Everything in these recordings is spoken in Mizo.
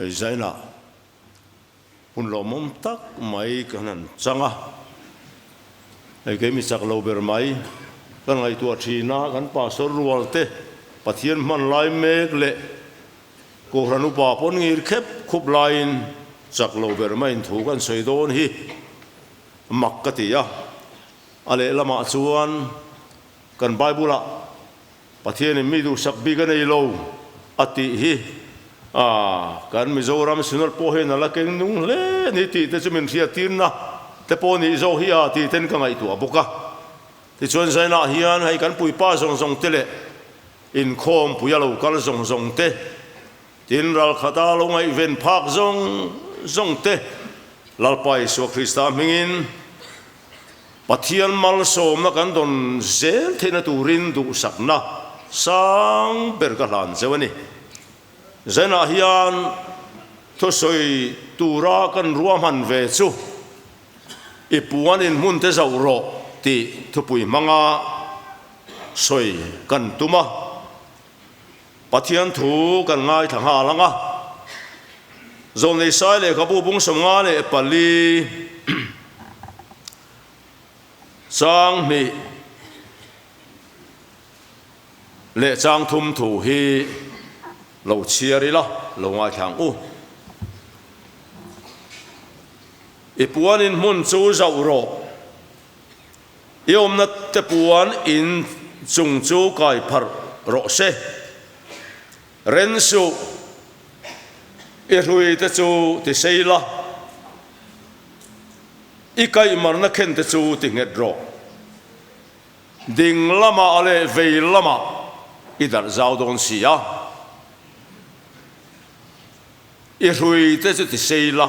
Hei zainah hun lawmawm tak mai kan han chang a, hei keimi chak lo ber mai kan ngaihtuah thin a, kan pastor rual te Pathian hman lai mek leh Kohhran upa pawn ngir khep khup laiin chak lo ber maiin thu kan sawi dawn hi mak ka ti a, a lehlamah chuan kan Bible ah Pathianin mi duhsak bik a nei lo a tih hi a kan Mizoram Synod pawh hian a la keng nung hle a ni tih te chu min hriattirna te pawh nih zawk hi a tih ten ka ngaihtuah bawk a. Tichuan Zainah hian hei kan puipa zawng zawng te leh inkhawmpui a lo kal zawng zawng te, tin ralkhata lo ngaihven phak zawng zawng te Lalpa Isua Krista hmingin Pathian malsawmna kan dawn zel theihna turin duhsakna sang ber ka hlan zeuh a ni. Zenah hian thusawi tura kan ruahman ve chu i puan inhmun te zauh rawh tih thupui hmanga sawi kan tum a. Pathian thu kan ngaithla nghal ang a, Zawlnei Sai lehkhabu bung 54 chang hnih leh chang thum thu hi lo chhiar ila, lo ngaithla ang u. I puanin hmun chu zauh rawh. I awmna te puan in chung chu kai pharh rawh se. Ren suh, i hrui te chu ti sei la, i kaihmarna khen te chu ti nghet rawh. Ding lamah leh vei lamah i darh zau dawn si a. I hrui te chu ti sei la.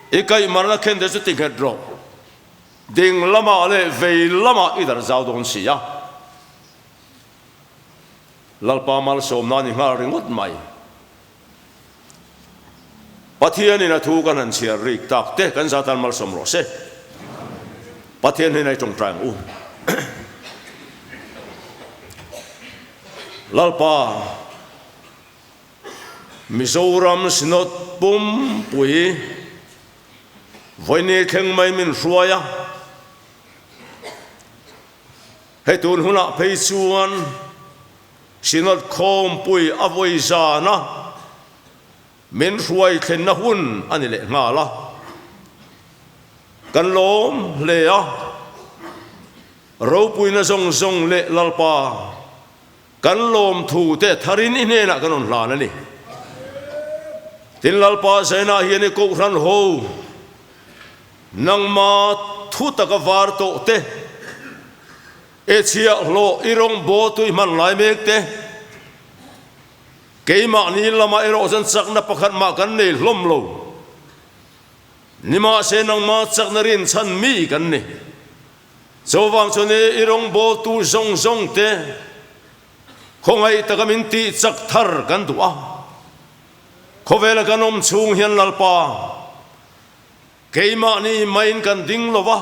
I kaihmarna khen te chu ti nghet rawh. Ding lamah leh vei lamah i darh zau dawn si a. Lalpa malsawmna a ni nghal ringawt mai. Pathianin a thu kan han chhiar rik tak te kan zatan malsawm rawh se. Pathian hnenah i tawngtai ang u. Lalpa. Mizoram Synod pumpui vawiini thleng mai min hruai a, hei tun hunah phei chuan Synod khawmpui a vawi zana min hruai thlenna hun a ni leh nghal a, kan lawm hle a, ropuina zawng zawng leh Lalpa. Kan lawmthu te tharin i hnenah kan rawn hlan a ni. Tin, Lalpa Zainah hian i kohhran ho, nangma thu taka var tawh te, e chhiahhlawh i rawngbawltu i hman lai mek te, keimahni lamah erawh chuan chakna pakhat mah kan nei hlawm lo. Nimahse nangma chakna rinchhan mi kan ni. Chuvang chuan i rawngbawltu zawng zawng te khawngaih taka min tih chak thar kan duh a. Khawvela kan awm chhung hian Lalpa, keimahni maiin kan ding lo va,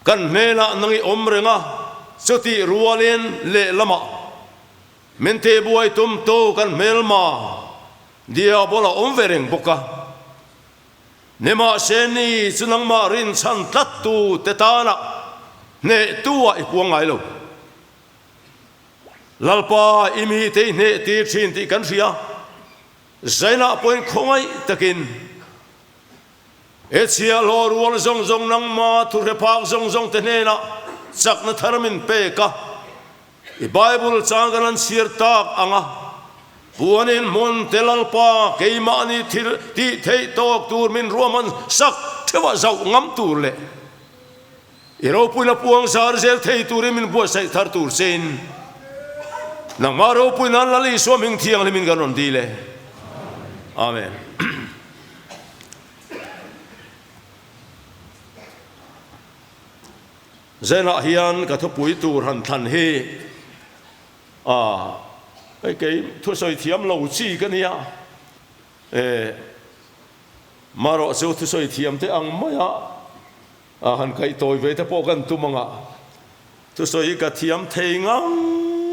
kan hnenah nang i awm reng a, chutih rualin lehlamah min tihbuai tumtu kan hmelma Diabola awm ve reng bawk a. Nimahse ni chu nangmah rinchhan tlattu te tana hnehtu ah i puang ngai lo. Lalpa i mite i hneh tir thin tih kan hria. Zainah pawhin khawngaih takin he chhiahhlawh rual zawng zawng nangma thuhre phak zawng zawng te hnenah chakna thar min pek a. I Bible chang kan han chhiar tak ang a, Puanin hmun te Lalpa keimahni thil tih theih tawk tur min ruahman sak theuh a zauh ngam tur leh i ropuina puang zar zel thei turin min buatsaih thar tur chein nangmah ropui nan Lal Isua hming thianghlimin kan rawn dil e. Amen. Zenah hian ka thupui tur han thlan hi a hei kei thusawi thiam lo chi ka nia e marawh chu thusawi thiam te ang maia a han kaih tawi ve te pawh kan tum anga thusawi hi ka thiam thei ngang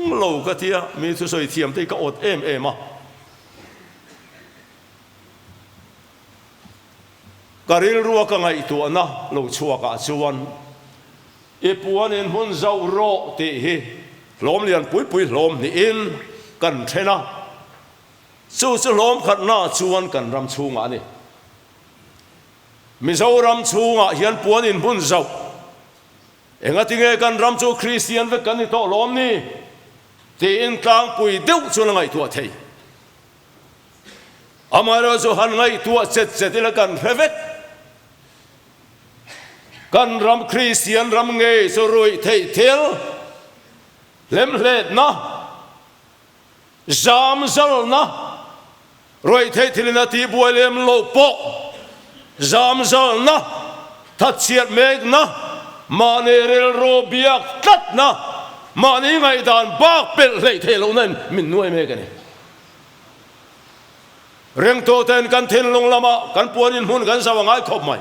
lo ka tia mi thusawi thiam te hi ka awt em em a. Ka rilrua ka ngaihtuahna lo chhuakah chuan i puanin hmun zauh rawh tih hi hlawm lian pui pui hlawm hnihin kan then a, chu chu hlawm khatna chuan kan ram chhungah a ni. Mizoram chhungah hian puanin hmun zauh engatinge kan ram chu Kristian vek kan ni tawh lawm ni tiin tlangpui deuh chuan a ngaihtuah thei. Amaherawh chu han ngaihtuah chet chet ila kan hre vek. Kan ram Kristian ram ngei chu ruih theih thil, hlemhletna, zamzalna, ruih theih thilin a tihbuai lem loh pawh zamzalna, thatchhiat mekna, mahni rilru biak tlatna, mahni ngaihdan bak pelh hleih theih lohna in min nuai mek a ni. Ringtuten kan thinlung lamah kan puanin hmun kan zau a ngai khawp mai.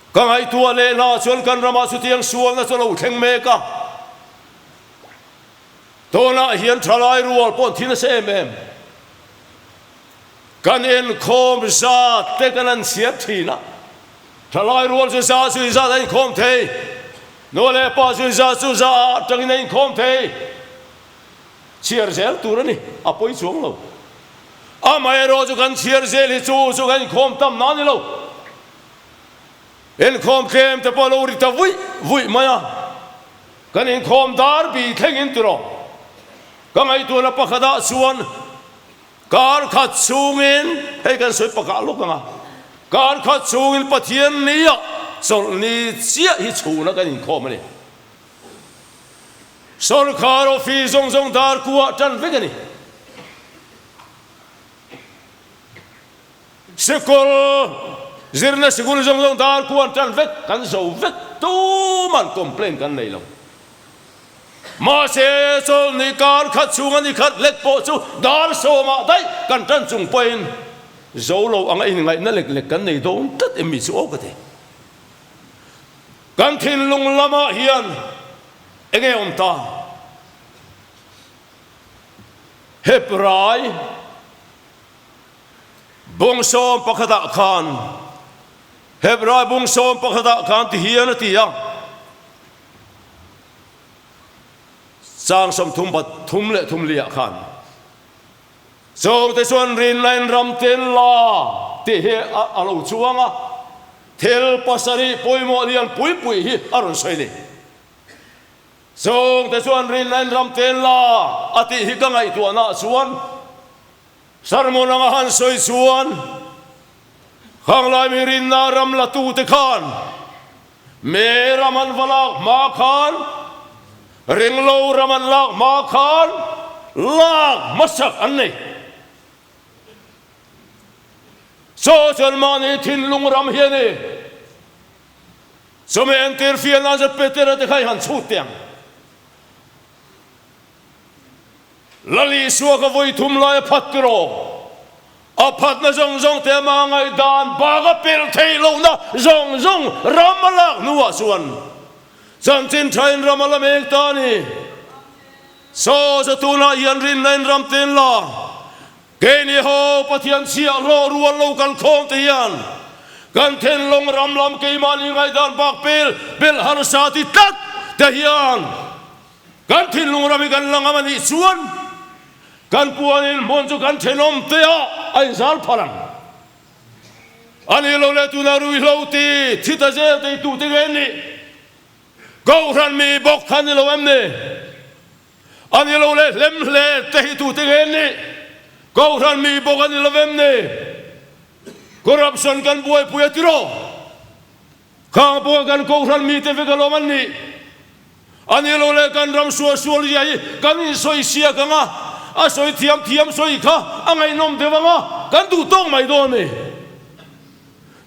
Ka ngaihtuah leh hna chuan kan ramah chutiang sualna chu a lo thleng mek a. Tunah hian thalai rual pawh an thi nasa em em. Kan inkhawm zat te kan an chhiar thin a. Thalai rual chu za chu inzat a inkhawm thei. Nu leh pa chu inzat chu za atangin a inkhawm thei. Chhiar zel tur a ni, a pawi chuang lo. Amaherawh chu kan chhiar zel hi chu chu kan inkhawm tam na a ni lo. Inkhawm tlem te pawh a lo ri ta vuih vuih mai a, kan inkhawm dar bi thlengin tiraw. Ka ngaihtuahna pakhatah chuan kar khat chhungin, hei kan sawi pakah lawk ang a, kar khat chhungin Pathian nia chawlhni chiah hi chhuna kan inkhawm a ni. Sorkar office zawng zawng dar kuah tan vek a ni. Sikul, zirna sikul zawng zawng dar kuah an tan vek, kan zo vek, tuman complaint kan nei lo. Mahse, chawlhni kar khat chhunga ni khat lek pawh chu dar sawmah daih kan tan chung pawhin zo lo anga inngaihna lek lek kan nei dawn tlat em mi chu aw ka ti. Kan thinlung lamah hian enge awm ta? Hebrai bawngsawm pakhatah khan Hebrai bawngsawm pakhatah khan ti hian a ti a, chang 33 leh thum liah khan. Chawngte chuan rinna in ram tin la tih hi a lo chuang a, thil pasarih pawimawh lian pui pui hi a rawn sawi ni. Chawngte chuan rinna in ram tin la a tih hi ka ngaihtuahnaah chuan sermon anga han sawi chuan Khanglai mi rinna ram la tute khan Me ram an va lak hma khan, ringlo ram an lak hma khan lak hmasak an nei. Chaw chuan mahni thinlung ram hi a ni. Chumi entir fiah nan chuan Petera te kha i han chhut teh ang. Lal Isua ka vawi thum lai a phat tiraw? A phatna zawng zawng te ama ngaihdan bak a pelh theih lohna zawng zawng ram a lak hnuah chuan chanchin thain ram a la mek ta a ni. Saw chu tunah hian rinna in ram tin la, keini ho Pathian chhiah hlawh rual lo kal khawm te hian kan thinlung ram lam keimahni ngaihdan bak pel belh harsa ti tlat te hian Kan thinlung ram hi kan la ngam a nih chuan kan puanin hmun chu kan thenawm te ah a inzal phal ang. A nih lo leh tuna ruihhlo ti thi ta zel te hi tute nge an nih? Kohhran mi bawk kha ni lo em ni? A nih lo leh hlemhle te hi tute nge an nih? Kohhran mi bawk a ni lo em ni? Corruption kan buaipui a tiraw? Khang pawh kan Kohhran mite vek alawm an nih. A ni lo leh kan ram sual sual zia hi kan insawi siak ang a, a sawi thiam thiam sawi kha a ngaihnawm deuh ang a, kan duh tawk mai dawn a ni.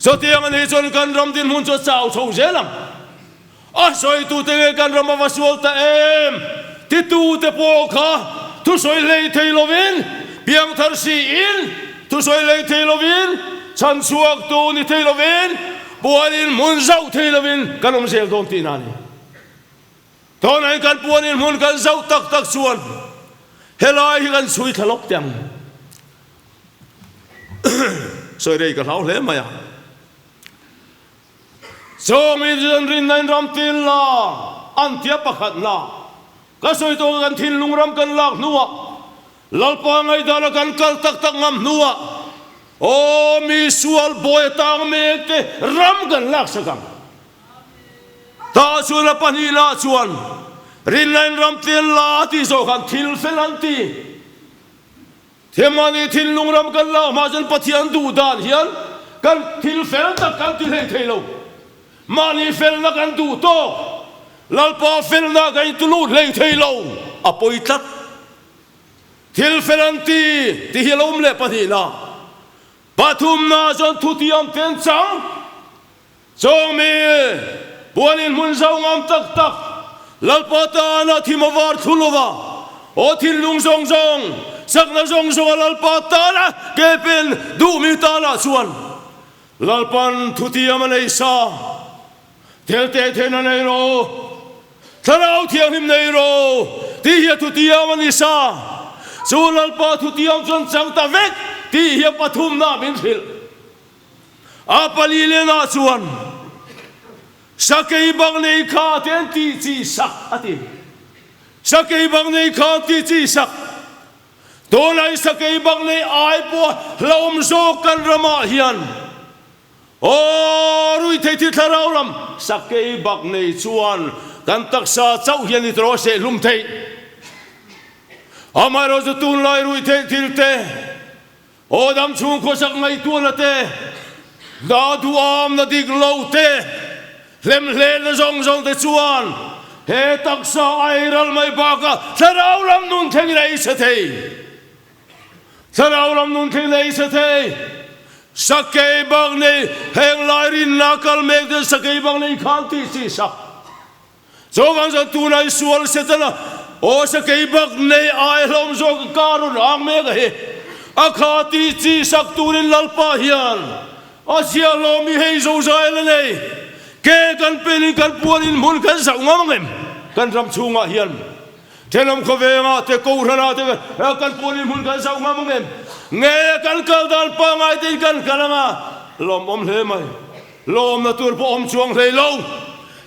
Chutiang a nih chuan kan ram dinhmun chu a chau chho zel ang. A sawitute nge kan ram a va sual ta em? Titute pawh kha thusawi hlei thei lovin, piangthar siin thusawi hlei thei lovin, chhanchhuaktu ni thei lovin, puanin hmun zauh thei lovin kan awm zel dawn tihna a ni. Tunah hian kan puanin hmun kan zauh tak tak chuan helai hi kan chhui thla lawk teh ang. Sawi rei ka hlau hle mai a. Chawngin chuan rinna in ram tin la an tia pakhatna ka sawi tawh kan thinlung ram kan lak hnuah Lalpa ngaihdana kan kal tak tak ngam hnuah aw mi sual bawi atang mek te ram kan lak sak ang. Tah chuan a pahnihna chuan rinna in ram tin la tih zawh khan thil fel an ti. Thiamahni thinlung ram kan lak hma chuan Pathian duh dan hian kan thil fel tak kan ti hlei thei lo. Mahni felna kan duh tawk, Lalpa felna kan intulut hlei thei lo, a pawi tlat. Thil fel an ti tih hi a lo awm leh pahnihna. Pathumna chuan thutiam te an chang. Chawngmi puanin hmun zau ngam tak tak Lalpa tana thim a var thlu lova, aw thinlung zawng zawng, chakna zawng zawnga Lalpa tana ke pen duhmi tanah chuan Lalpan thutiam a nei sa, Thelte then a nei ro, Thlarau Thianghlim nei ro tih hi a thutiam a ni sa. Chu Lalpa thutiam chuan chang ta vek tih hi a pathumna min hrilh. A palilenah chuan Sakei bang nei kha te an tih chi sak a ti. Sakei bang nei kha an tih chi sak. Tunlai sakei bang nei ai pawh hlauhawm zawk kan ramah hian aw ruithei thi thlarau lam sakei bak nei chuan kan taksa chauh hian i tawh a sehhlum theih. Amaherawhchu tunlai ruithei thil te Aw dam chhung khawsak ngaihtuahna te, hna duhamna dik lo te, hlemhletna zawng zawng te chuan he taksa a eiral mai bakah thlarau lam nun thlengin a ei chhe thei. Thlarau lam nun thlengin a ei chhe thei. Sakei bak nei heng lai rinna kal mek te sakei bak nei khan tih chi sak. Chuvang chuan tunah i sual Setana aw sakei bak nei ai hlawm zawk ka rawn ang mek a hi. A kha tih chi sak turin Lalpa hian a zia hlawm i hei zozai la nei. Ke kan penin kan puanin hmun kan zauh ngam ang em? Kan ram chhungah hian thenawm khawvengah te kohhranah te kan puanin hmun kan zauh ngam ang em? Nge kan kal dan pangngai tein kan kal ang a? Lawmawm hle mai. Lawmna tur pawh awm chuang hlei lo,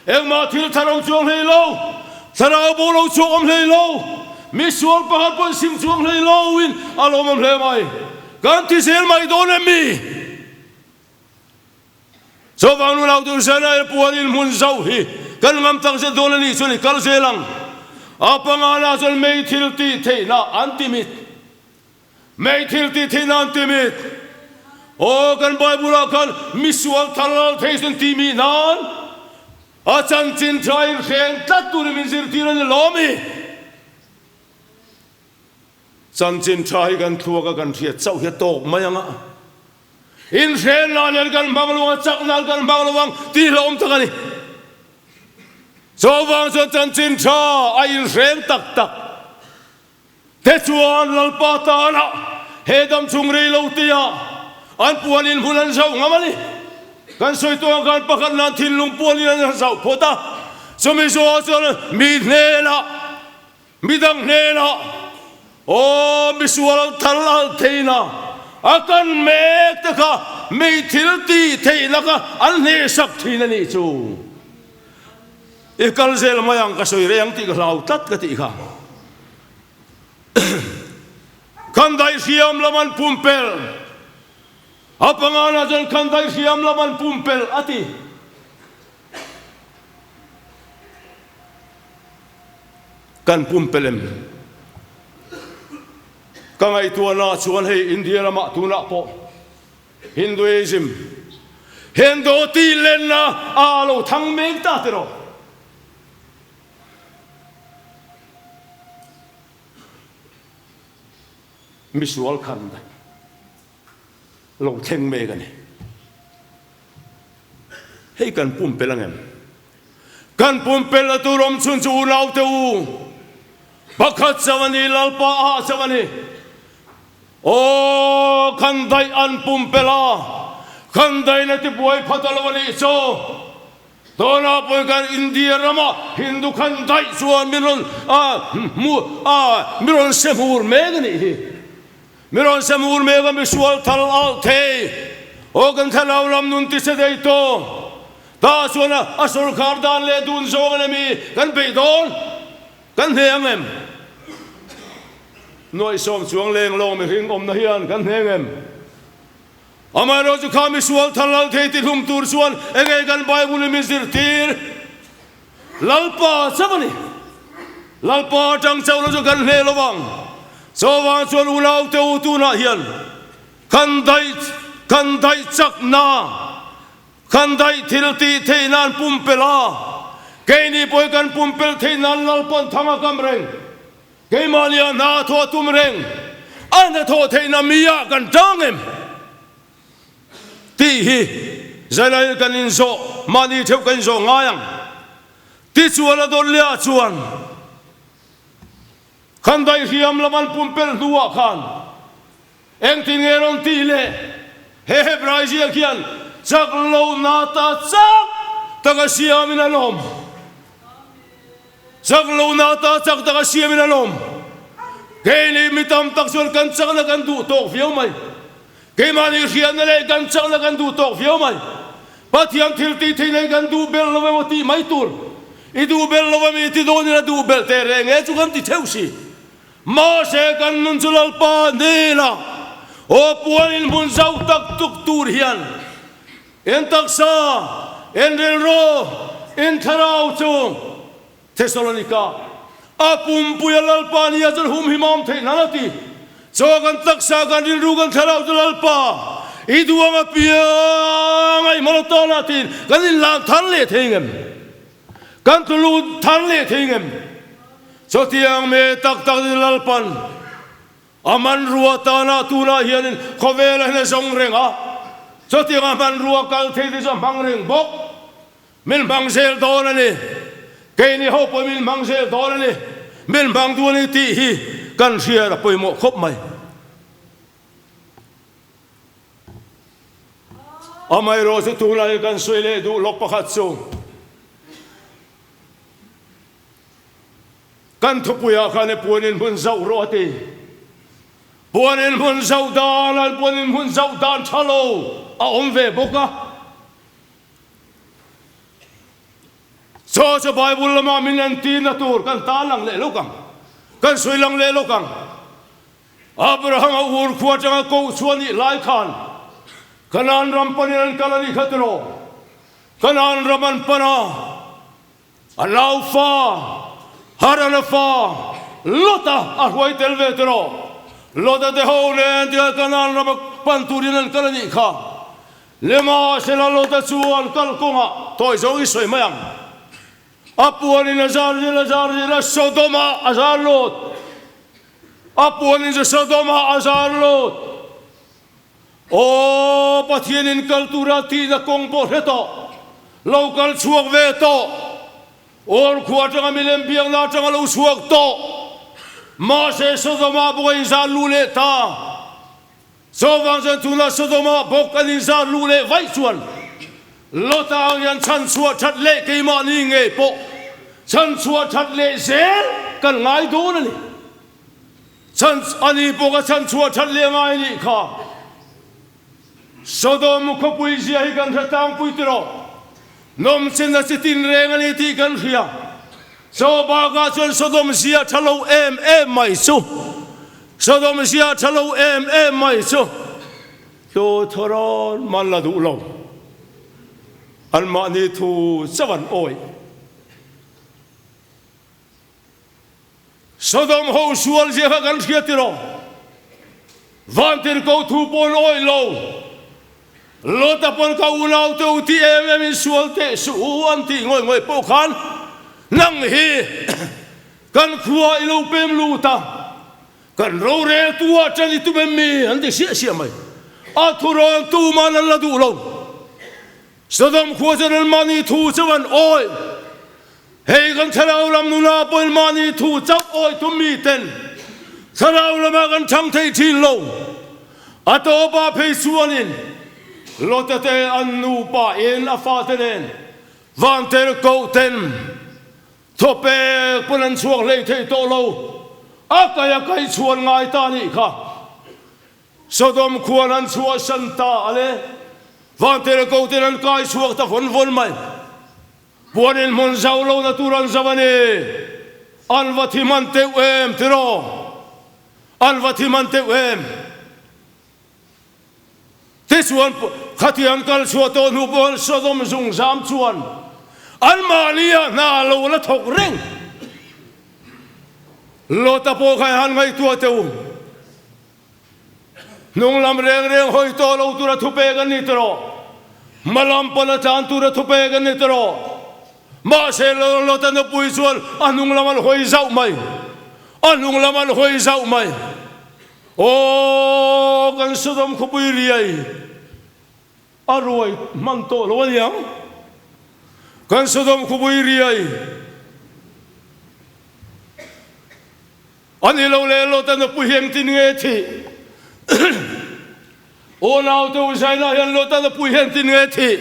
engmah thil thar awm chuang hlei lo, thlarau bo lo chhuak awm hlei lo, misual pakhat pawh sim chuang hlei lo in a lawmawm hle mai. Kan ti zel mai dawn em mi? Chuvang nu nau tur zena e puanin hmun zauh hi kan ngam tak zet dawn a nih chuan i kal zel ang. A pangana chuan mei thil tih theihna an ti mit. Mei thil tih theih nan timit. Aw kan Bible ah khan misual thar lal thei sun timi nan a chanchin tha in hreng tlat turin min zirtir a ni lawm i. Chanchin tha hi kan thluak a kan hriat chauh hi a tawk mai ang a. In hren nan hian kan hmang lo ang a, chak nan kan hmang lo ang tih hlauhawm tak a ni. Chuvang chuan chanchin tha a inhreng tak tak. Tichuan Lalpa tana he dam chung rei lo tia an puanin hmun an zauh ngam a ni. Kan sawi tawh ang khan pakhat nan thinlung puanin an zauh phawt a, chumi zawhah chuan mi hnenah, midang hnenah, Aw misual thal alh theihna a kan mek te kha mi thil tih theihna kha an hnehsak thin a nih chu. I kal zel mai ang ka sawi rei ang tih ka hlau tlat ka tih kha. Khandaih hriam lam an pumpelh. A pangana chuan khandaih hriam lam an pumpelh a ti. Kan pumpelh em? Ka ngaihtuahna chuan hei India ramah tunah pawh Hinduism, Hendo tih lenna a lo thang mek ta tiraw? Misual khan daih lo thleng mek a ni. Hei kan pumpelh ang em? Kan pumpelh a tur awm chhun chu unaute u pakhat chauh a ni, Lalpa ah chauh a ni. Aw, khan daih an pumpelh a, khan daihna tibuai phat a lo a nih chu. Tunah pawh kan India rama Hindu khan daih chuan min rawn hmu a, mi rawn se hmur mek a nih hi. Mi rawn se hmur mek a, misual thal alh thei. Aw kan thlarau lam nun tise daih tawh. Tah chuan a sawrkar dan leh dun zawng an emi kan beih dawn? Kan hne ang em? Nuaihsawm chuang leng lawng mihring awmna hian kan hne ang em? Amaherawhchu chu kha misual thar lal thei ti hlum tur chuan enge kan Bible in min zirtir? Lalpa chauh a ni. Lalpa atang chauh lo chu kan hle lo vang. Chuvang chuan unaute u tunah hian kan daih kan daih chakna, kan daih thil tih theih nan pumpelh a, keini pawhin kan pumpelh theih nan Lalpa'n thang a kam reng. Keimahnia hna thawh tum reng a hnathawh theihna mi-ah kan tang em? Tih hi zailain kan inzawh, mahni theuh kan inzawh ngai ang. Tichuan a dawt lehah chuan kan daihriam lam an pumpelh hnuah khan engtin nge rawn tih leh he Hebrai ziak hian chak lohna ta chak taka siamin an awm. Chak lohna ta chak taka siamin an awm. Keini mi tam tak chuan kan chakna kan duh tawk viau mai. Keimahni hriatna leh kan chakna kan duh tawk viau mai. Pathian thil tih theih nei kan duh belh lo emaw tih mai tur. I duh belh lo emi ti dawnin a duh belh teh reng e chu kan ti theuh si. Mahse kan nun chu Lalpa hnenah aw puanin hmun zau tak tuk tur hian En taksa, en rilru, en thlarau chu Thesalonika a pumpui a Lalpa nia chuan hum hi mam theih nan a ti. Chaw kan taksa, kan rilru, kan thlarau chu Lalpa i duh ang apiang a i hman atana tiin kan inlan thar leh thei ngem? Kan tlu lut thar leh thei ngem? Chutiang me tak tak in Lalpan A hmanrua tana tunah hianin khawvela hian a zawng reng a, chutianga hmanrua kal thei te chu a hmang reng bawk. Min hmang zel dawn a ni. Keini ho pawh min hmang zel dawn a ni. Min hmang duh a ni tih hi kan hriat a pawimawh khawp mai. Amaherawhchu tunah hian kan sawi leh duh lawk pakhat chu, Kan thupuiah khan i puanin hmun zauh rawh a ti. Puanin hmun zauh dan an puanin hmun zauh dan tha lo a awm ve bawk a. Chaw chu Bible lama min entirna tur kan tan lang leh lawk ang. Kan sawi lang leh lawk ang. Abraham-a ur khua atanga koh chhuah nih lai khan Kanaan ram panin an kal a nih kha tiraw? Kanaan ram an pan a. A nau fa, Harana fa, Lota a hruai tel ve tiraw? Lota te ho nen tia Kanaan rama pan turin an kal a nih kha. Nimahsela Lota chuan kal kawngah tawi zawng i sawi mai ang. A puanin a zar zir a zar zir a, Sodom-ah a zar lut. A puanin chu Sodom-ah a zar lut. Aw Pathianin kal tura tihna kawng pawh hre tawh, lo kal chhuak ve tawh, Or khua atanga milem biakna atanga lo chhuak tawh, mahse Sodoma bawk a inzar luh leh ta. Chuvang chuan tunah Sodoma bawk an inzar luh leh vaih chuan Lota ang hian chhanchhuah that leh keimahni ngei pawh chhanchhuah that leh zel kan ngai dawn a ni. Chhan a ni pawh ka chhan chhuah that leh ngai nih kha. Sodom khawpui zia hi kan hre tlangpui tiraw? Nawmchenna chi tin reng a ni tih kan hria. Chaw bakah chuan Sodom zia tha lo em em mai chu. Sodom zia tha lo em em mai chu. Tlu thawrawn man la duh lo. Anmahni thu chauh an awih. Sodom ho sual zia kha kan hria tiraw? Vantirhkoh thu pawh an awih lo. Lota pawn ka unau te u ti em em in sual teh suh u an tih ngawih ngawih pawh khan nang hi kan khua i lo pem lut a, kan rorel tu ah ṭan i tum em mi an ti siah siah mai. A thurawn tuman an la duh lo. Sodom khua chuan anmahni thu chauh an awih. Hei kan thlarau lam nuna pawhin mahni thu chauh awih tum miten thlarau lamah kan chhang thei thin lo. A tawpah phei chuanin Lota te an nupa in a fate nen vanter koh ten thawpek pawn an chhuak hlei thei tawh lo. A kai a kai chhuan ngai ta nih kha. Sodom khuan an chhuahsan ta a le. Vantere ko ten an kai chhuak ta vawn vawn mai. Puan in hmun zau lo na tur an zau a ni. An va thi hman teuh em tiraw? An va thi hman teuh em? Tichuan, khati an kal chhuah tawh hnu pawhin Sodom zungzam chuan anmahni-ah hna a lo la thawk reng. Lota pawh kha han ngaihtuah teh u. Hnung lam reng reng hawi tawh lo tura thupek an ni tawh. Hma lam pawn a tlan tura thupek an ni tawh. Mahse, Lota nupui chuan a hnung lam an hawi zauh mai. A hnung lam an hawi zauh mai. Aw, kan Sodom khawpui riai a ruai hman tawh lo a niang. Kan Sodom khawpui riai a ni lo leh Lota nupui hi engtin nge thih? Aw naute u Zaina hian Lota nupui hi engtin nge thih?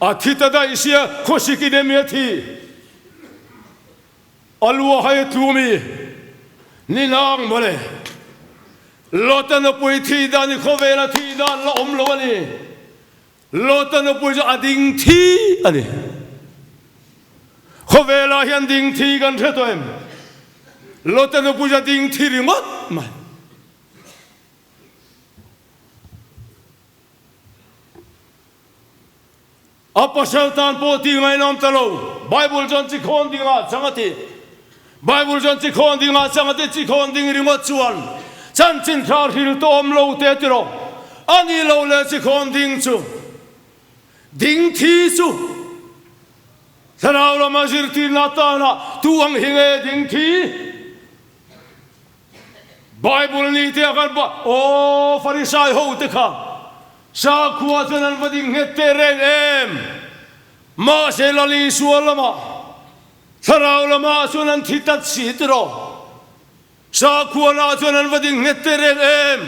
A thi ta daih sia khawsikin emi a thih? A lu a hai tlu mi ni nang mawle. Lota nupui thih dan hi khawvela thih dan la awm lo a ni. Lota nupui chu a ding thi a ni. Khawvelah hian ding thi kan hre tawh em? Lota nupui chu a ding thi ringawt mai. A pasal tan pawh tih ngainawm ta lo. Bible chuan chi khawn ding ah chang a ti. Bible chuan chi khawn ding ah chang a ti, chi khawn ding ringawt chuan chanchin thla hril tawh awm lo te ti rawh. A ni lo le chi khawn ding chu ding thi chu thlarau lama zirtirna atana tu ang hi nge ding thi? Bible ni te a kan ba aw Farisai ho te kha sakhua chuan an va ding nghet teh reng em? Mahse Lal Isua lamah thlarau lamah chuan an thi tat si tiraw? Sakhua lah chuan an va ding nghet teh reng em?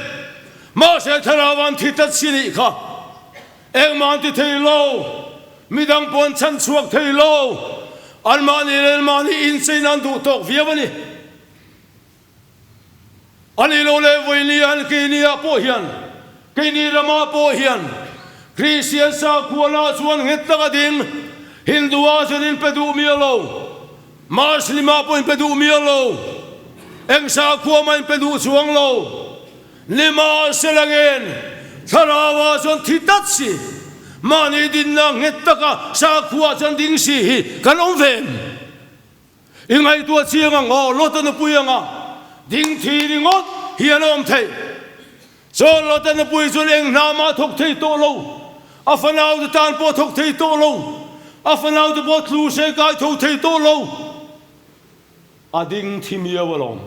Mahse thlarau an thi tat si nih kha engmah an ti thei lo, midang pawh an chhan chhuak thei lo, anmahni leh anmahni incheina an duh tawk viau a ni. A ni lo leh vawiini an keini ah pawh hian, keini ramah pawh hian Kristian sakhuana chuan nghet tak a ding. Hindu ah chuan in pe duh miah lo, Muslim ah pawh in pe duh miah lo, eng sakhua mah in pe duh chuang lo. Nimahsela ngen thlarau ah chuan thi tlat si, mahni dinna nghet taka sakhua chuan ding si hi kan awm ve em? I ngaihtuah chiang ang aw, Lota nupui anga ding thi ringawt hi an awm thei. Chuan Lota nupui chuan eng hna mah thawk thei tawh lo, a fanaute tan pawh thawk thei tawh lo, a fanaute pawh tlu se kai tho thei tawh lo, a ding thi miau alawm.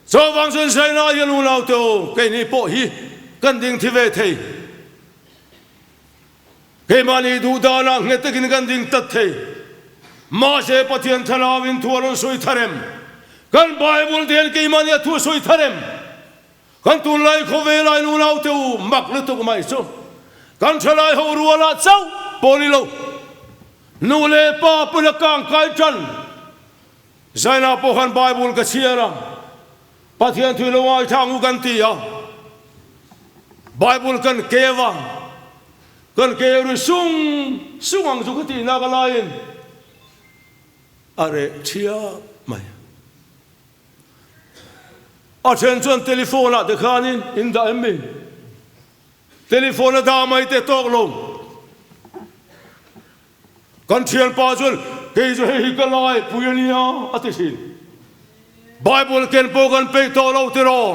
Chuvang chuan Zaina hian unaute aw, keini pawh hi kan ding thi ve thei. Keimahni duh danah nghet takin kan ding tlat thei. Mahse, Pathian Thlarauin thu a rawn sawi thar em? Kan Bible te hian keimahni a thu a sawi thar em? Kan tunlai khawvelai nunaute u mak lutuk mai chu kan thalai ho rualah chauh pawh ni lo. Nu leh pa pawn a kang kai tan. Zaina pawh khan Bible ka chhiar a, Pathian thui lo ngaithla ang u kan ti a, Bible kan keu a, kan keu ri sung sung ang chu ka tihna ka laiin a reh thiap mai. A then chuan telephone ah te khanin in dah em mi? Telephone a dah mai te tawk lo. Kan thianpa chuan, Kei chu hei hi ka lai pui a nia, a ti thin. Bible ken pawh kan peih tawh lo tiraw?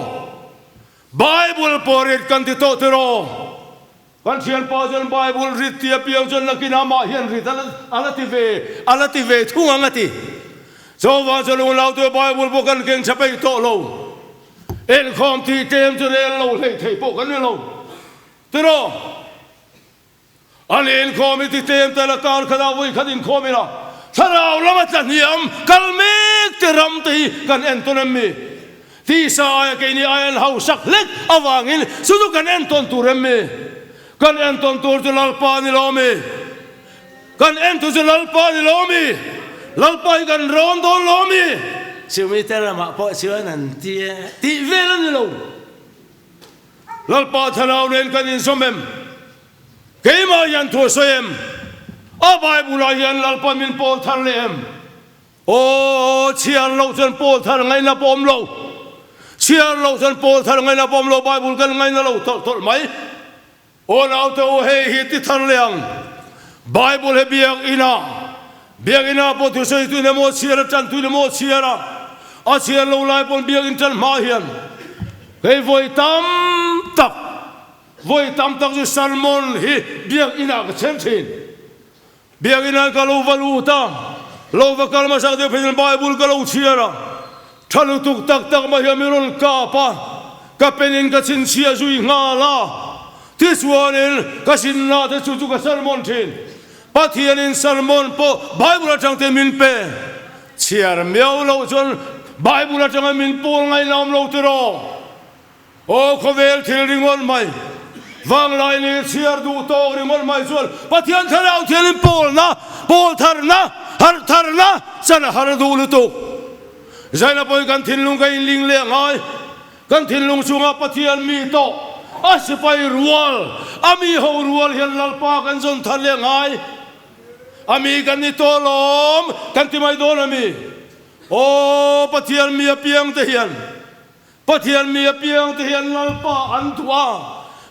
Bible pawh rit kan ti tawh tiraw? Kan thianpa chuan Bible rit ti apiang chuan nakin amah hian rit a la ti ve, a la ti ve thung ang a ti. Chuvang chuan unautu Bible pawh kan keng tha peih tawh lo. Inkhawm tih tlem chu rel lo hleih theih pawh kan ni lo tiraw? An inkhawm i ti tlem tel a kar khatah vawi khat inkhawm ila thlarau lama tla hniam kal mek te ram te hi kan entawn em mi? Tisa aia keini aia an hausak hlek avangin chu chu kan entawn tur em mi? Kan entawn tur chu Lalpa ni lo mi? Kan entu chu Lalpa ni lo mi? Lalpa hi kan rawn dawn lo mi? Chumi te ramah pawh chuan an ti e tih vel a ni lo. Lalpa Thlarau nen kan inzawm em? Keimah hian thu a sawi em? A Bible-ah hian Lalpa min pawl thar leh em? Aw, chhiar loh chuan pawl thar ngaihna pawh awm lo. Chhiar loh chuan pawl thar ngaihna pawh awm lo, Bible kan ngaihna lo tawlh tawlh mai. Aw naute u, hei hi ti thar leh ang. Bible hi biakina, biakina pawh thusawitu in emaw chhiar a, tantu in emaw chhiar a, a chhiar lo lai pawn biakin tan hma hian hei vawi tam tak, vawi tam tak chu sermon hi biakinah ka chhiar thin. Biakina ka lo va lut a, lo va kal hmasak deuh phei chuan Bible ka lo chhiar a, tha lutuk tak tak mai hian mi rawn kap a, ka pen in ka chhinchhiah zui nghal a, tichuanin ka zinna te chu chu ka sermon thin. Pathianin sermon pawh Bible atang te min pe. Chhiar miau loh chuan Bible atanga min pawl ngaihna awm lo tiraw? Aw khawvel thil ringawt mai, vanglai ni chhiar duh tawk ringawt mai chuan Pathian Thlarau thianin pawlna, pawl tharna, harh tharna chan a har duh lutuk. Zaina pawhin kan thinlung ka inling leh ngai, kan thinlung chungah Pathian mi tawh, a sipai rual, a mi ho rual hian Lalpa kan zawn thar leh ngai. A mi kan ni tawh lawm kan ti mai dawn a mi? Aw Pathian mi apiang te hian Pathian mi apiang te hian Lalpa an duh a,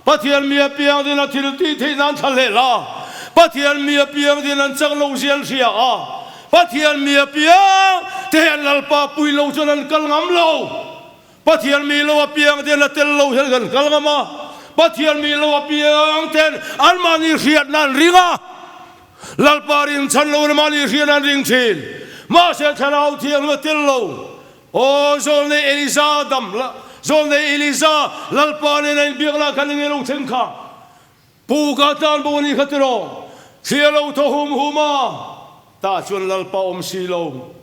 Pathian mi apiang ten a thil tih theih nan thla hlel a, Pathian mi apiang ten an chak lo zia an hria a, Pathian mi apiang te hian Lalpa pui lo chuan an kal ngam lo. Pathian mi lo apiang ten a tel lo hian kan kal ngam a, Pathian mi lo apiang ten anmahni hriatna an ring a, Lalpa rinchhan lo in mahni hriatna an ring thin. Mahse Thlarau Thianghlim a tel lo. Aw, Zawlnei Elisa dam la, Zawlnei Elisa Lalpa nen a inbiak lah khan enge lo thleng kha? Pu ka tlan bo a nih kha tiraw? Thli a lo thaw hum hum a, tah chuan Lalpa awm si lo.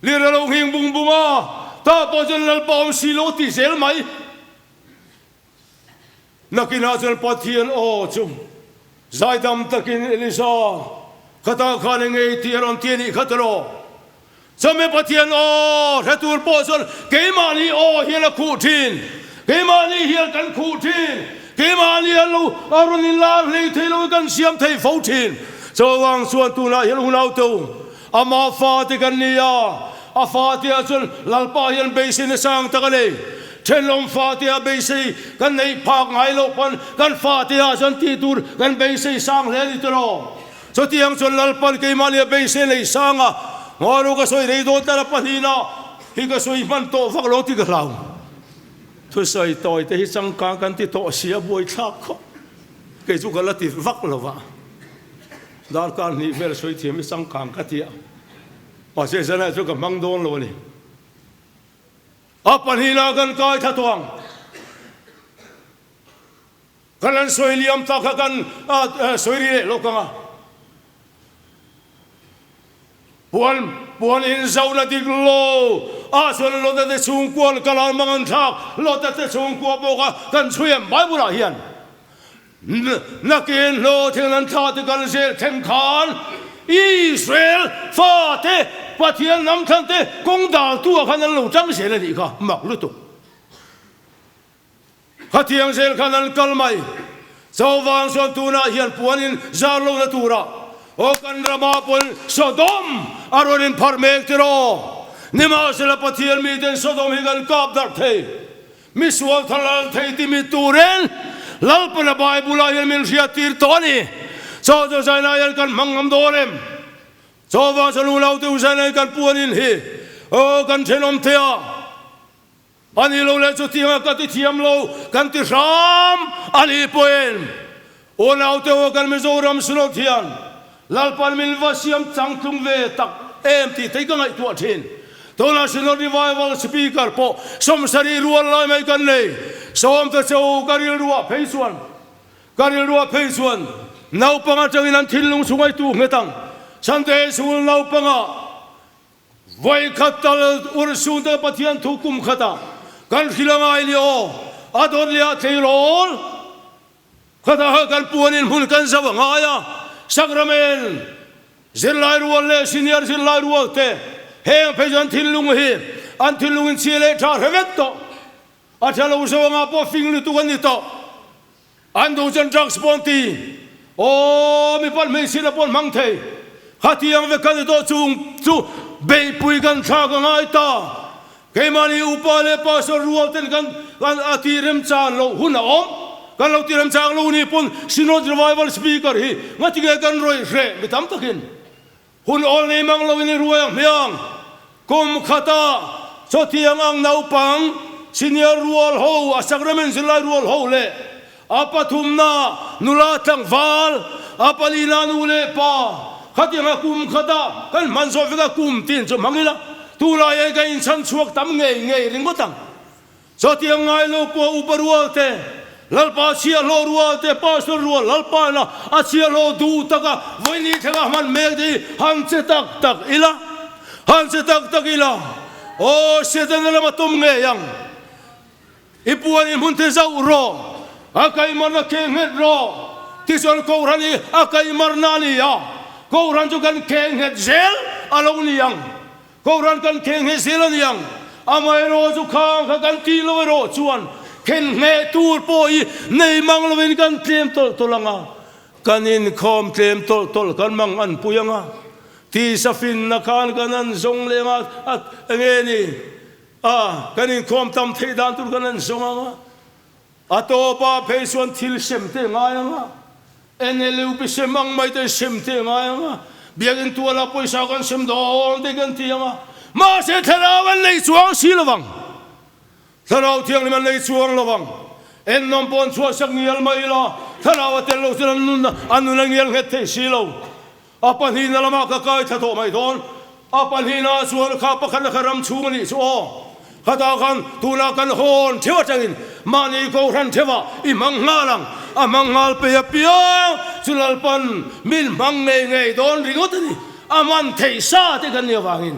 Lir a lo nghing bung bung a, tah pawh chuan Lalpa awm si lo ti zel mai. Nakinah chuan Pathian aw chu zaidam takin Elisa, khatah khan eng ngei tih a rawn ti a nih kha tiraw? Chawhmeh Pathian aw hre tur pawh chuan keimahni aw hian a khuh thin, keimahni hian kan khuh thin, keimahni hian lo a rawn inlar hlei thei lo kan siam thei fo thin. Chuvang chuan tunah hian hunau teu Ama fate kan ni a, a fateah chuan Lalpa hian beisei na sang tak a nei. Thenawm fateah beisei kan neih phak ngai loh pawn kan fateah chuan tih tur kan beisei sang hle a ni tiraw? Chutiang chuan Lalpa'n keimahnia beisei nei sang a, Ngawi ka sawi rei dawn tlat a pahnihna hi ka sawi hman tawh vak lo tih ka hlau. Thusawi tawi te hi changkang kan ti tawh si a buaithlak khawp. Kei chu ka la ti vak lo va. Darkar hnih vel sawi thiam i changkang ka ti a, mahse zanah chu ka hmang dawn lo a ni. A pahnihna kan kai thla tawh ang. Kan an sawi liam tak kha kan sawi ri leh lawk ang a. Puan puan in zohna dik lo ah chuan Lota te chhungkua kal an mang an thlak Lota te chhungkua pawh kha kan chhui em Bible ah hian. Nakin hlawhtling an thlah te kal zel thleng khan Israel fate Pathian hnam thlan te kawng daltu ah khan an lo tang zel a nih kha mak lutuk. Khatiang zel khan an kal mai. Chuvang chuan tunah hian puan in zar lohna turah aw kan ramah pawn Sodom a rawn inpharh mek tiraw. Nimahsela Pathian miten Sodom hi kan kap darh thei. Mi sual thar lal thei timi turin Lalpana Bible-ah hian min hriattir tawh a ni. Chaw chu zainah hian kan hmang ngam dawn em? Chaw vang chuan unau te u zainah hian kan puanin hi aw kan thenawm thei a, a ni lo leh chutianga ka ti thiam lo kan ti hram a ni pawhin Unau te aw kan Mizoram Synod hian Lalpan min va siam changtlung ve tak em tih thei ka ngaihtuah thin. Tunah Synod Revival Speaker pawh sawmsarih rual lai mai kan nei. Sawmte che u ka rilruah phei chuan ka rilruah phei chuan naupang atangin an thinlung chhung aitu nghet ang. Sunday School naupangah Vawikhat tal urhsun te Pathian thu kum khatah kan hrilh a ngai ni aw, a dawt leh ah tleirawl khatah kha kan puanin hmun kan zauh a ngai a, Sacrament zirlai rual leh senior zirlai rual te heng phei chu an thinlung hi an thinlung in chhia leh tha hre vek tawh. A tha lo zawngah pawh fing lutuk an ni tawh. An duh chuan drugs pawh an ti. Aw, mipa hmeichhia pawh an hmang thei. Khatiang vek kan ni tawh chung chu beihpui kan thlak a ngai ta. Keimahni upa leh pastor rual ten kan kan a ti remchang loh hun a awm. Kan lo ti remchang lo ni pawn Synod Revival Speaker hi ngatinge kan rawih hreh mi tam takin. Hun awl nei mang loin i ruai ang hmiang. Kum khata chawtiang ang naupang senior rual ho, a sacrament zirlai rual ho leh a pathumna nula tlangval, a palina nu leh pa khatianga kum khata kan hman zawh vek a kum tin chu hmang ila tunlai hian kan inchhan chhuak tam ngei ngei ringawt ang. Chutiang ngai lo pawh upa rual te, Lalpa chhiahhlawh rual te, pastor rual Lalpa ina a chhiahhlawh duh taka vawiin thlenga hman mek te hi han che tak tak ila, han che tak tak ila, aw Setana lama tum ngei ang, i puan i hmun te zauh rawh, a kaihmarna keng nghet rawh, tichuan Kohhran hi a kaihmarna a ni a, Kohhran chu kan keng nghet zel a lo ni ang. Kohhran kan khen ngheh zel a niang, amaherawh chu khang kha kan tih lo erawh chuan khen ngheh tur pawh hi nei mang lovin kan tlem tawlh tawlh ang a, kan inkhawm tlem tawlh tawlh kan mang an pui ang a, tisa finna khan kan an zawng leh ang a, enge ni a, kan inkhawm tam theih dan tur kan an zawng ang a. A tawpah phei chuan thil sem te ngai ang a, NLUP sem ang mai te sem te ngai ang a, biakinn tualah pawisa kan sem dawn te kan ti ang a, mahse thlarau an nei chuang si lo vang, thlarau thianghlim an nei chuang lo vang, ennawm pawh an chhuahsak ngial mai ila, thlarau a tel lo chuan an nun an nun a ngial nghet thei si lo. A pahnihna lamah ka kai thla tawh mai dawn. A pahnihna chuan kha pakhatna kha ram chhung a nih chu aw. Khatah khan tunah kan hawn theuh atangin mahni kohhran theuhah i hmang nghal ang. A hmang nghal pei apiang chu Lalpan min hmang ngei ngei dawn ringawt a ni. A hman theih sa te kan nih avangin.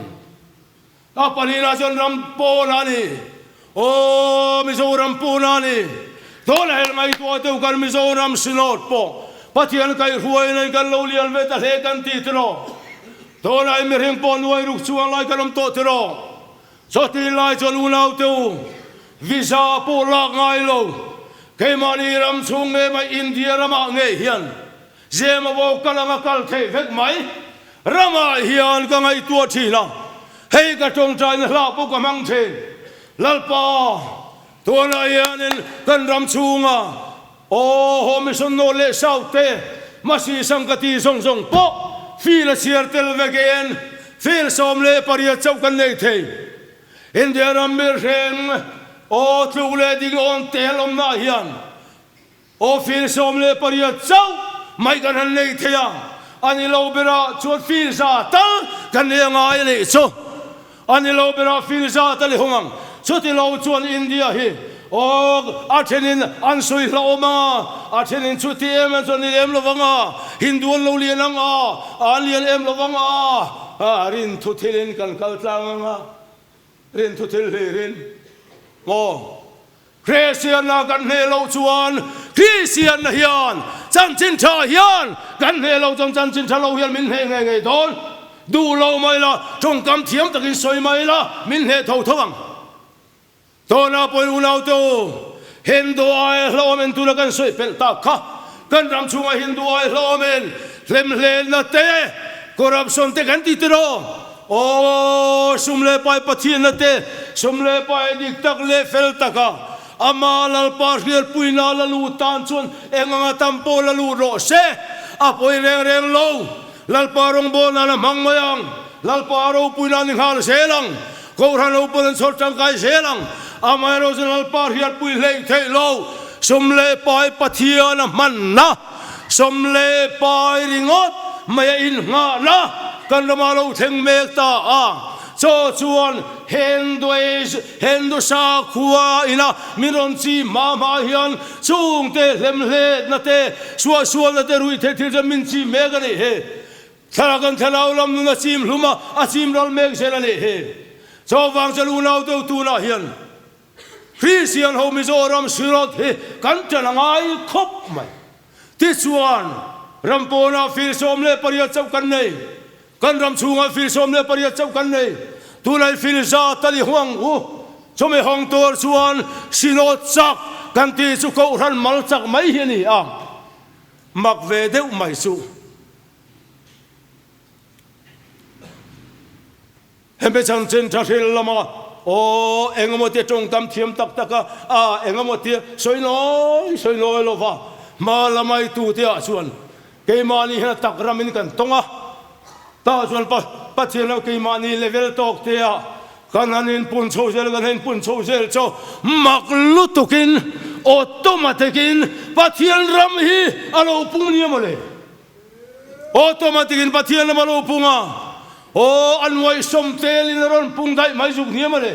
A pahnihna chuan ram pawn a ni. Aw Mizoram pawn a ni. Tawna hel ngaihtuah deuh kan Mizoram Synod pawh Pathian kaihruai nei kan lo lian ve ta hle kan ti tiraw. Tawna i mihring pawh nuai ruk chuang lai kan awm tawh tiraw. Chawti lai chuan unaute u visa pawh lak ngai lo keimahni ram chhung nge mai India ramah ngei hian Zema bo kal anga kal theih vek mai. Ramah hian ka ngaihtuah thin a, hei ka tawngtaina hla pawh ka hmang thin. Lalpa, tunah hianin kan ram chhunga aw Home Mission North leh South te Masi sang ka ti zawng zawng pawh feel a chhiar tel vek in feel 18 chauh kan nei thei. India ram mirhreng aw tluk leh ding awn tel awmna hian Aw fir 18 chauh mai kan han nei thei a, a ni lo berah chuan fir za tal kan nei a ngai a nih chu. A ni lo berah fir za tal i hawng ang. Chuti lo chuan India hi aw a thenin an sawi hlauhawm ang a, a thenin chuti em em chuan ni lem lo vang a, Hindu an lo lian ang a, an lian em lo vang a, rinthu thilin kan kal tlang ang a, rinthu thil hlirin maw. Kristianna kan hneh loh chuan Kristianna hian chanchin tha hian kan hneh loh chuan chanchin tha lo hian min hneh ngei ngei dawn. Duh lo mai la, tawngkam thiam takin sawi mai la, min hneh tho tho ang. Tawna pawhin unaute u, Hindu ai hlauhawm en tura kan sawi pelh tak kha, kan ram chhunga Hindu ai hlauhawm en hlemhlenna te, corruption te kan ti tiraw? Aw, sum leh pai Pathianna te, sum leh pai dik tak leh fel taka Ama Lalpa hriatpuina la lut tan chuan eng anga tam pawh la lut rawh se, a pawi reng reng lo. Lalpa rawngbâwl nan a hmang mai ang, Lalpa ropuina ni nghal zel ang, Kohhran ho pawn an chhawr tangkai zel ang. Amaherawh chu Lalpa hriatpui hleih theih lo, sum leh pai Pathian a hmanna. Sawm leh pai ringawt mai a inngahna kan ramah lo thleng mek ta a, chaw chuan Hindu sakhua ina min rawn chi hma hma hian chhungte hlemhletna te, suahsualna te ruihtheih thil chuan min chi mek a nih hi. Thlarau kan thlarau lam nun a chim hlum a, a chim ral mek zel a nih hi. Chaw vang chuan unau deuh tunah hian Kristian ho Mizoram Synod hi kan ṭan a ngai khawp mai. Tichuan, ram pawnah fir 18 chauh kan nei. Kan ram chhungah fir 18 chauh kan nei. Tunah i fir za tal i huang u. Chumi hawng tur chuan Synod chak kan tih chu Kohhran mal chak mai hi a ni a, mak ve deuh mai chu. Hemi chanchin tha hril lama aw engemaw tia tawngtam thiam tak tak a, a engemaw tia sawi nawi sawi nawi lova hma la mai tu te ah chuan keimahni hian a tak ramin kan tawng a, tah chuan Pathian lo keimahni level tawk te ah kan han inpun chho zel kan han inpun chho zel chu mak lutukin automatic in Pathian ram hi a lo pung nia mawle. Automatic in Pathian lam a lo pung a, aw a nuaihsawm tel in a rawn pung daih mai zuk hniam a le.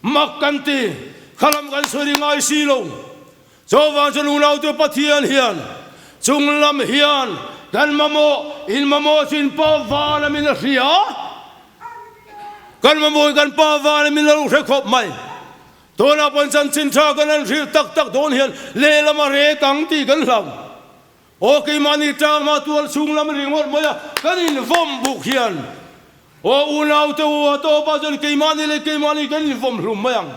Mak kan ti, kha lam kan sawi ri ngai si lo. Chuvang chuan unaute Pathian hian chung lam hian kan mamawh, in mamawh chu in pa van a min a hria, kan mamawh in kan pa van a min a lo hre khawp mai. Tunah pawhin chanchin tha kan han hrilh tak tak dawn hian lehlam a rek ang tih kan hlau. Aw keimahni tangma tual chhung lam ringawt mai a kan invawm buk hian aw unaute u a tawpah chuan keimahni leh keimahni kan invawm hlum mai ang.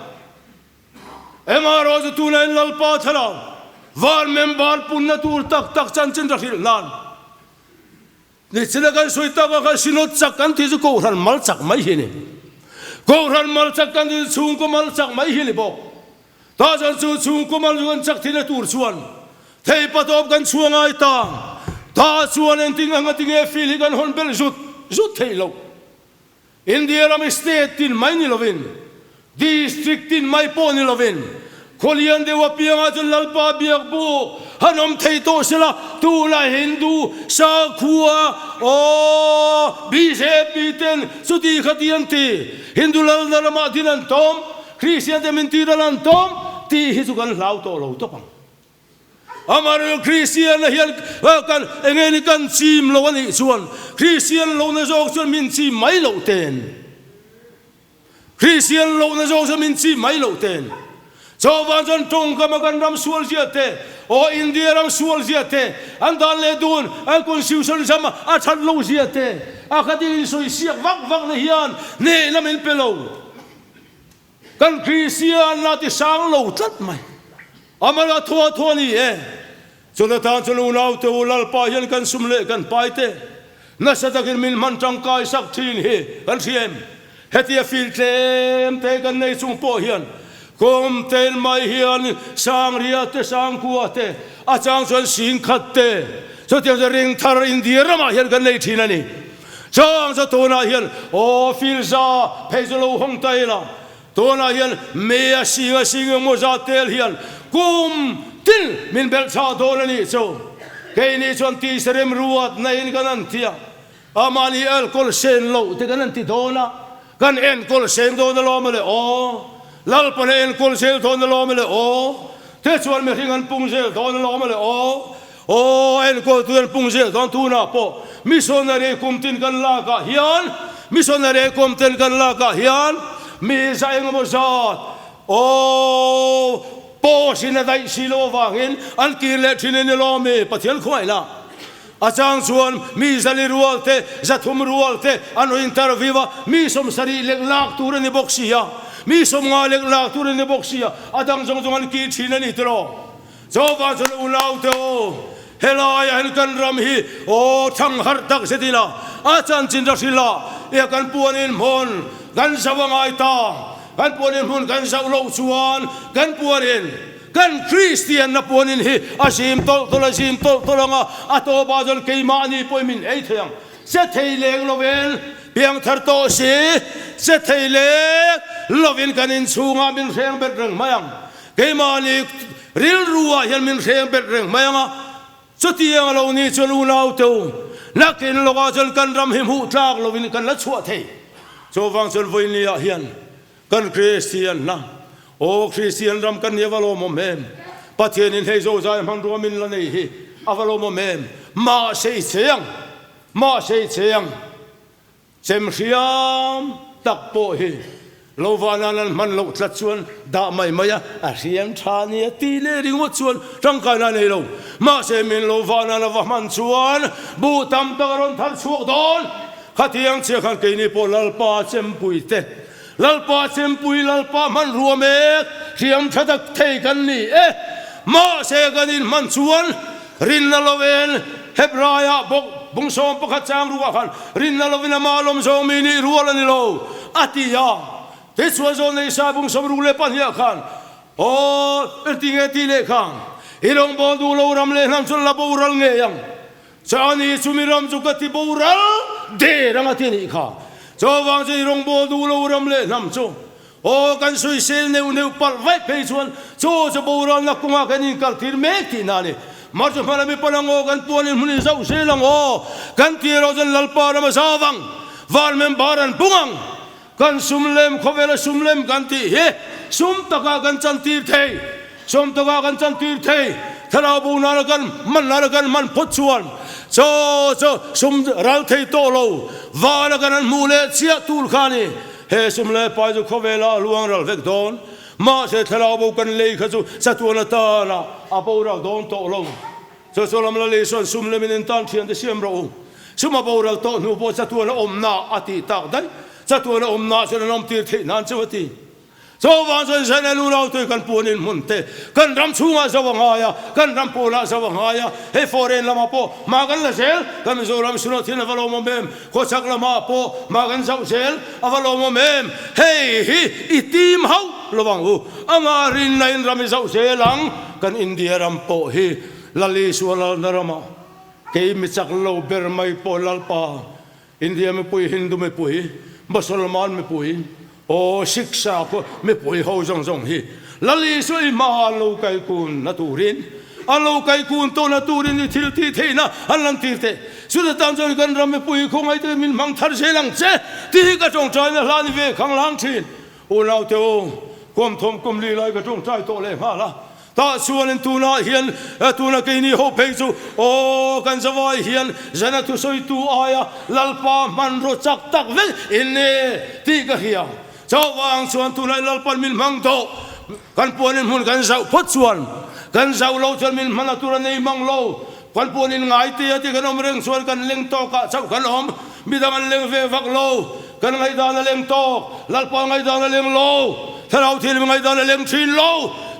Engah chu tuna in Lalpa thlarau van member punna tur tak tak chanchin ra hrilh nan Nichina kan sawi tak a khan Synod chak kan tih chu Kohhran mal chak mai hi a ni. Kohhran mal chak kan tih chu chhungkaw mal chak mai hi a ni bawk. Tah chuan chu chhungkaw mal chu kan chak theihna tur chuan theihpatawp kan chhuah ngai ta. Tah chuan engtin anga tinge field hi kan hawn belh zut zut theih loh. India ram state tin mai ni lovin, district tin mai pawh ni lovin, khawlian deuh apiangah chuan Lalpa biak bu han awm thei tawh sela, tunah Hindu sakhua aw bjp ten chuti khati an ti, Hindu lalna ramah din an tawm, Kristian te min tir an tawm tih hi chu kan hlau tawh lo tawp ang. Amaherawhchu Kristianna hian kan enge ni kan chim lo a nih chuan Kristian lohna zawk chuan min chim mai loh ten Kristian lohna zawk chuan min chim mai loh ten Chuvang chuan tawngkama kan ram sual zia te aw India ram sual zia te an dan leh dun an constitution zam a that loh zia te a khatin insawi siak vak vak na hian hnehna min pe lo. Kan Kristianna ti sang lo tlat mai. Amah a thua thua ni e. Chulatan chuan unaute u Lalpa hian kan sum leh kan pai te nasa takin min hman tangkai sak thin hi kan hria em? Hetia fil tlem te kan nei chung pawh hian kum tel mai hian sangria te sangkua te a chang chuan singkhat te chutiang chu ringthar India ramah hian kan nei thin a ni. Chang chu tunah hian aw Filza phei chu lo hawng ta ila, tunah hian May a sing a sing emaw zat tel hian kum tin min belh chah dawn a nih chu. Keini chuan tisa remruat naiin kan an ti a, amahni alcohol sen loh te kan an ti dawn a, kan enkawl seng dawn alawm le aw, Lalpan a enkawl zel dawn alawm le aw, te chuan mihring an pung zel dawn alawm le aw. Aw, a enkawltu an pung zel dawn tunah pawh missionary kum tin kan lakah hian missionary kum ten kan lakah hian mi za engemaw zat aw post in a daih si lo avangin an kir leh thin a ni lawm i Pathian khuaihna a chang chuan mi zali rual te zathum rual te an rawn interview a mi sawmsarih lek lak tur a ni bawk si a mi sawmnga lek lak tur a ni bawk si a a dang zawng zawng an kir thin a ni tiraw. Chuvang chuan unaute aw, helaiah hian kan ram hi aw thang harh tak zet ila, a chanchin ra hrilh a, ia kan puanin hmun kan zauh a ngai ta, kan puanin hmun kan zauh loh chuan kan puanin kan Kristianna puanin hi a zim tawlh tawlh a zim tawlh tawlh ang a, a tawpah chuan keimahni pawhin min ei thei ang. Che thei leng lovin piangthar tawh si, che thei leng lovin kan inchhungah min hreng bet reng mai ang. Keimahni rilru ah hian min hreng bet reng mai ang a, chutiang a lo ni chuan unaute u, nakin lawkah chuan kan ram hi hmuh tlak lovin kan la chhuah thei. Chuvang chuan vawiini ah hian kan Kristian hna, aw Kristian ram kan ni a va lawmawm em? Pathianin hei zozai hmanrua min la nei hi a va lawmawm em? Mahse i che ang, mahse i che ang. Chem hriam tak pawh hi lo vanan an hman loh tlat chuan dah mai mai a, a hriam tha nia tih leh ringawt chuan tangkaina a nei lo. Mahse min lo vanan a va hman chuan buh tam tak a rawn thar chhuak dawn. Khatiang chiah khan keini pawh Lalpa chempui te. Lalpa chempui Lalpa hmanrua mek hriam tha tak thei kan ni e. Mahse kan inhman chuan rinna lovin Hebraiah bawk bungsawm pakhat chang ruah khan rinna lovin ama lawm zawng mi nih rual a ni lo a ti a. Tichuan zawn nei sa bungsawm ruk leh pahniah khan Aw, engtinge tih leh kha i rawngbâwl duh lo ram leh hnam chuan la boral ngei ang. Chani chumi ram chu ka ti boral der ang a ti anih kha. Chuvang chuan i rawngbâwl duh lo ram leh hnam chu aw kan sawisel neuh neuh palh vaih phei chuan chu chu boralna kawngah kan inkaltir mek tihna a ni. Mar chu hma lami pan ang aw, kan puan in hmun in zauh zel ang aw, kan ti erawh chuan Lalpa ram a zau ang, van member an pung ang. Kan sum lem, khawvela sum lem kan tih hi sum takah kan chantir thei, sum takah kan chantir thei. Thlarau bo nana kan hman nana kan hman phawt chuan chaw chu sum ral thei tawh lo, vana kan han hmuh leh chiah tur kha a ni. He sum leh pai chu khawvela a luang ral vek dawn, mahse thlarau bo kan lei kha chu chatuan atana a boral dawn tawh lo. Chu chu lam la lei sawn sum lemin in tan thiante siam rawh u. Sum a boral tawh hnu pawh chatuan a awmna a tih tak daih. Chatuan a awmna chuan an awmtir theih nan chu a ti. Chuvang chuan Israel unautui kan puan in hmun te kan ram chhungah zo a ngai a, kan ram pawnah zo a ngai a. Hei foreign lamah pawh hma kan la zel, kan Mizoram Synod hian a va lawmawm em? Khawchhak lamah pawh hma kan zauh zel a va lawmawm em? Hei hi i tim hauh lo ang u. Amah rinna in ram i zauh zel ang. Kan India ram pawh hi Lal Isua lalna ramah kei mi chak lo ber mai pawh Lalpa, India mipui, Hindu mipui, Mosolman mipui, aw Sikh sakhua mipui ho zawng zawng hi Lal Isua i hmaah an lo kai kun na turin, an lo kai kun tawh na turin i thil tih theihna an lan tir teh. Chuta tan chuan kan ram mipui khawngaih takin min hmang thar zel ang che tih hi ka tawngtaina hla ni ve khanglang thin. Unaute u, kuam thawm kum li lai ka tawngtai tawh leh nghal a. Tah chuanin tunah hian tuna keini ho phei chu aw kan zavai hian zana thusawitu aia Lalpa hmanraw chak tak vek in ni tih ka hria. Chuvang chuan tunah Lalpan min hmang tawh, kan puanin hmun kan zauh phawt chuan kan zauh lo chuan min hmana tur a nei mang lo. Kan puanin ngai te a ti kan awm reng chuan kan leng tawkah chauh kan awm, midang an leng ve vak lo. Kan ngaihdan a leng tawk, Lalpa ngaihdan a leng lo, Thlarau thil mi ngaihdan a leng thin lo.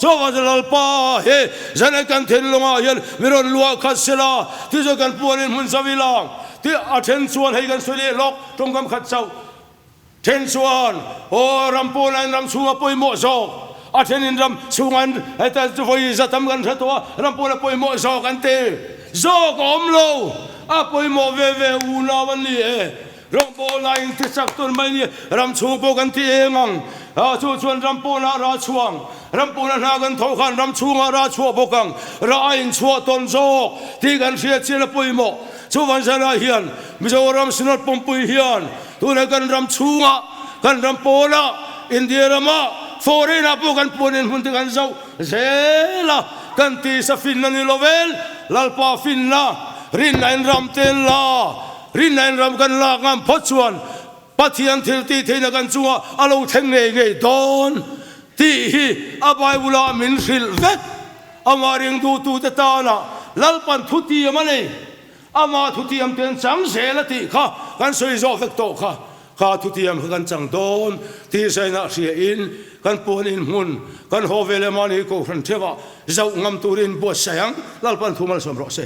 Chuvang chuan Lalpa hi zanah kan thinlungah hian mi rawn luah khat sela, tichuan kan puanin hmun zau ila tih a then chuan hei kan sawi leh lawk tawngkam khat chauh. Then chuan, Aw, ram pawnah in ram chhunga pawimawh zawk, a then in ram chhunga in heta vawi za tam kan hre tawh a, ram pawnah pawimawh zawk an ti. Zawk a awm lo, a pawimawh ve ve unau an ni e. Rawngbawlna in ti chak tur mai ni, ram chhung pawh kan ti eng ang, chu chuan ram pawnah rah chhuang, ram pawnah hna kan tho khan ram chhungah rah chhuah bawk ang, rah a inchhuah tawn zawk tih kan hriat chian a pawimawh. Chuvan zanah hian Mizoram Synod Pumpui hian Tuna kan ram chhungah, kan ram pawlah, India ramah, foreign-ah pawh kan puanin hmun te kan zoh zel a, kan tisa finna ni lovin Lalpa finna, rinna in ram te la, rinna in ram kan lak ngam phawt chuan Pathian thil tih theihna kan chungah a lo thleng ngei ngei dawn tih hi a Bible-ah min hrilh vek. Amah ringduhtute tana Lalpan thutiam a nei. Amah thutiam te an chang zel a tih kha kan sawi zawh vek tawh kha. Kha thutiam kha kan chang dawn tih zainah hria in kan puan in hmun kan haw ve leh mahni kohhran theuhah zoh ngam turin buatsaih ang. Lalpan thu malsawm rawh se.